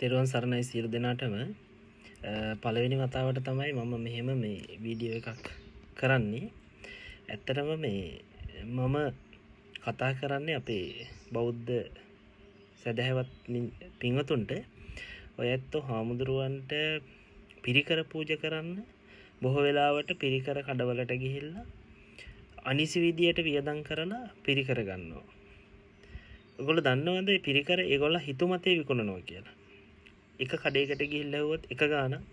තෙරුවන් සරණයි සියලු දෙනාටම. පළවෙනි වතාවට තමයි මම මෙහෙම මේ වීඩියෝ එකක් කරන්නේ. ඇත්තටම මේ මම කතා කරන්නේ අපේ බෞද්ධ සැදැහැවත් පින්වතුන්ට. ඔය ඇත්තෝ හාමුදුරුවන්ට පිරිකර පූජා කරන්න බොහෝ වෙලාවට පිරිකර කඩවලට ගිහිල්ලා අනිසි විදියට වියදම් කරලා පිරිකර ගන්නවා. ඔයගොල්ලෝ දන්නවද මේ පිරිකර ඒගොල්ලෝ හිතුමතේ විකුණනවා කියලා? එක කඩේකට ගිහිල්ලා ඇහුවොත් එක ගාණක්.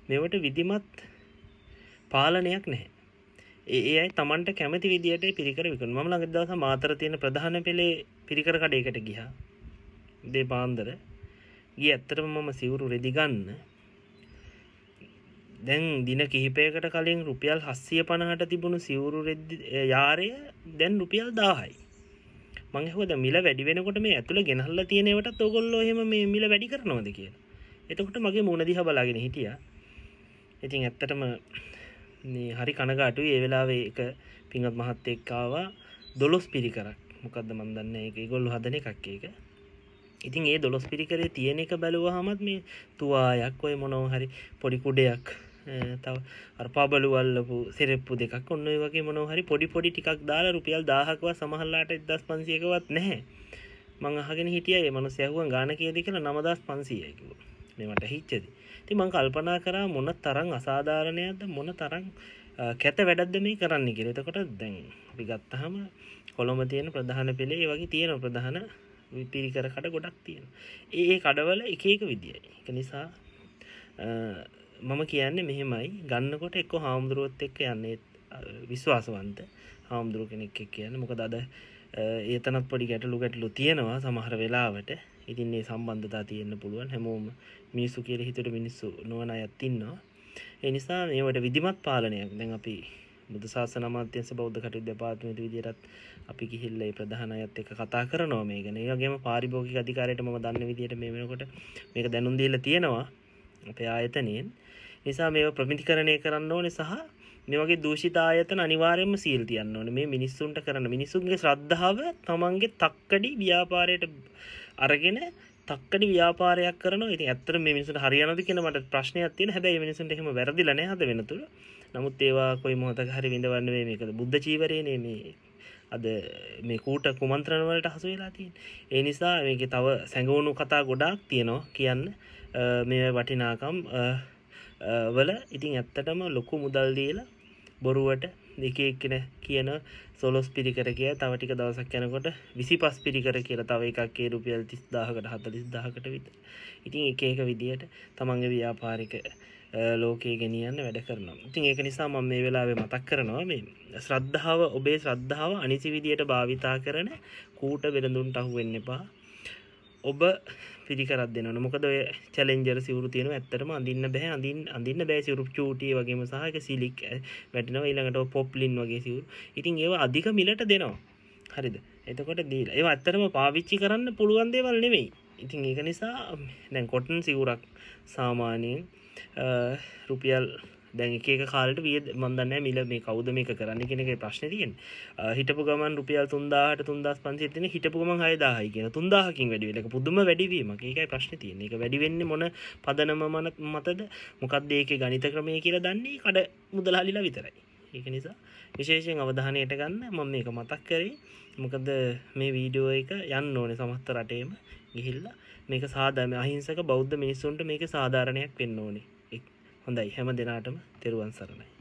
මේවට විධිමත් පාලනයක් නැහැ. ඒ ඒ අය තමන්ට කැමති විදියට පිරිකර විකුණනවා. මම ළඟදී දවසක් මාතර තියෙන ප්‍රධාන පෙළේ පිරිකර කඩේකට ගියා. උදේ පාන්දර ගියේ. ඇත්තටම මම සිවුරු රෙදි ගන්න. දැන් දින කිහිපයකට කලින් රුපියල් 750ට තිබුණු සිවුරු රෙදි යාරය දැන් රුපියල් 1000යි. මං ඇහුවා දැන් මිල වැඩි වෙනකොට මේ ඇතුළේ ගෙනහල්ලා තියෙන ඒවටත් ඔයගොල්ලෝ එහෙම මේ මිල වැඩි කරනවද කියලා. එතකොට මගේ මූණ දිහා බලාගෙන හිටියා. ඉතින් ඇත්තටම මේ හරි කනගාටුයි. ඒ වෙලාවේ එක පින්වත් මහත්තයෙක් ආවා 12 පිරිකරක්. මොකද්ද මන් දන්නේ ඒක ඒගොල්ලෝ හදන එකක් ඒක. ඉතින් ඒ 12 පිරිකරේ තියෙන එක බැලුවහමත් මේ තුවායක් ඔය මොනවා හරි පොඩි කුඩයක්, තව අර පබළු අල්ලපු සෙරෙප්පු දෙකක්, ඔන්න ඔය වගේ මොනවා හරි පොඩි පොඩි ටිකක් දාලා රුපියල් 1000කවත් සමහරලාට 1500කවත් නැහැ. මං අහගෙන හිටියා මේ මිනිස්සු ඇහුවන් ගාන කීයද කියලා 9500යි කිව්වා. මේ මට හිච්චද. ඉතින් මං කල්පනා කරා මොන තරම් අසාධාරණයක්ද, මොන තරම් කැත වැඩක්ද මේ කරන්නේ කියලා. එතකොට දැන් අපි ගත්තාම කොළඹ තියෙන ප්‍රධාන පෙළේ ඒ වගේ තියෙන ප්‍රධාන පිරිකර කඩ ගොඩක් තියෙනවා. ඒ ඒ කඩවල එක එක විදියයි. ඒක නිසා මම කියන්නේ මෙහෙමයි, ගන්නකොට එක්ක හාමුදුරුවොත් එක්ක යන්නේ, විශ්වාසවන්ත හාමුදුරුව කෙනෙක් එක්ක යන්න. මොකද අද ඒතනත් පොඩි ගැටලු ගැටලු තියෙනවා සමහර වෙලාවට. ඉතින් මේ සම්බන්ධතා තියෙන්න පුළුවන්. හැමෝම මිනිස්සු කියලා හිතුවට මිනිස්සු නොවන අයත් ඉන්නවා. ඒ නිසා මේවට විධිමත් පාලනයක්. දැන් අපි බුදු ශාසන අමාත්‍යාංශ බෞද්ධ කටයුතු දෙපාර්තමේන්තුව විදියටත් අපි ගිහිල්ලා ඒ ප්‍රධාන අයත් එක්ක කතා කරනවා මේ ගැන. ඒ වගේම පාරිභෝගික අධිකාරියට මම දන්න විදියට මේ වෙනකොට මේක දැනුම් දීලා තියෙනවා අපේ ආයතනයෙන්. නිසා මේව ප්‍රමිතිකරණය කරන්න ඕනේ සහ මේ වගේ දූෂිත ආයතන අනිවාර්යයෙන්ම සීල් තියන්න ඕනේ. මේ මිනිස්සුන්ට කරන මිනිස්සුන්ගේ ශ්‍රද්ධාව තමන්ගේ තක්කඩි ව්‍යාපාරයට අරගෙන තක්කඩි ව්‍යාපාරයක් කරනවා. ඉතින් ඇත්තටම මේ මිනිස්සුන්ට හරියනවද කියන මට ප්‍රශ්නයක් තියෙනවා. හැබැයි මේ මිනිස්සුන්ට එහෙම වැරදිලා නෑ හද වෙනතුරු. නමුත් ඒවා කොයි මොහොතක හරි විඳවන්න වෙයි. මේක බුද්ධ චීවරේනේ මේ අද මේ කූට කුමන්ත්‍රණ වලට හසු වෙලා තියෙන්නේ. ඒ නිසා මේකේ තව සැඟවුණු කතා ගොඩාක් තියෙනවා කියන්න. මේ වටිනාකම් වල ඉතින් ඇත්තටම ලොකු මුදල් දීලා බොරුවට එක එක්කෙනා කියන 12 පිරිකර කියලා තව ටික දවසක් යනකොට 25 පිරිකර කියලා තව එකක් ඒ රුපියල් 30000කට 40000කට විතර. ඉතින් එක එක විදියට තමන්ගේ ව්‍යාපාරික ලෝකයේ ගෙනියන්න වැඩ කරනවා. ඉතින් ඒක නිසා මම මේ වෙලාවේ මතක් කරනවා මේ ශ්‍රද්ධාව, ඔබේ ශ්‍රද්ධාව අනිසි විදියට භාවිතා කරන කූට වෙළඳුන්ට අහු වෙන්න එපා. ඔබ පිරිකරක් දෙනවනේ. මොකද ඔය චැලෙන්ජර් සිවුරු තියෙනවා ඇත්තටම අඳින්න බෑ. අඳින්න බෑ සිවුරු චූටි වගේම සහ ඒක සිලික් වැටෙනවා. ඊළඟට ඔය පොප්ලින් වගේ සිවුරු. ඉතින් ඒවා අධික මිලට දෙනවා. හරිද? එතකොට දීලා ඒවා ඇත්තටම පාවිච්චි කරන්න පුළුවන් දේවල් නෙමෙයි. ඉතින් ඒක නිසා දැන් කොටන් සිවුරක් සාමාන්‍යයෙන් රුපියල් දැන් එක එක කාලෙට වියද මන් දන්නේ නැහැ මිල මේ කවුද මේක කරන්නේ කියන එකේ ප්‍රශ්නේ තියෙන්නේ. හිටපු ගමන් රුපියල් 3000ට 3500 තියෙන හිටපු ගමන් 6000යි කියන 3000කින් වැඩි වෙලා. ඒක පුදුම වැඩිවීමක්. ඒකයි ප්‍රශ්නේ තියෙන්නේ. ඒක වැඩි වෙන්නේ මොන පදනම මතද, මොකද්ද ඒකේ ගණිත ක්‍රමය කියලා දන්නේ කඩ මුදලාලිලා විතරයි. ඒක නිසා විශේෂයෙන් අවධානයට ගන්න මම මේක මතක් කරේ. මොකද මේ වීඩියෝ එක යන්න ඕනේ සමස්ත රටේම ගිහිල්ලා මේක සාධාරණ අහිංසක බෞද්ධ මිනිස්සුන්ට මේක සාධාරණයක් වෙන්න ඕනේ. හොඳයි, හැම දෙනාටම තෙරුවන් සරණයි.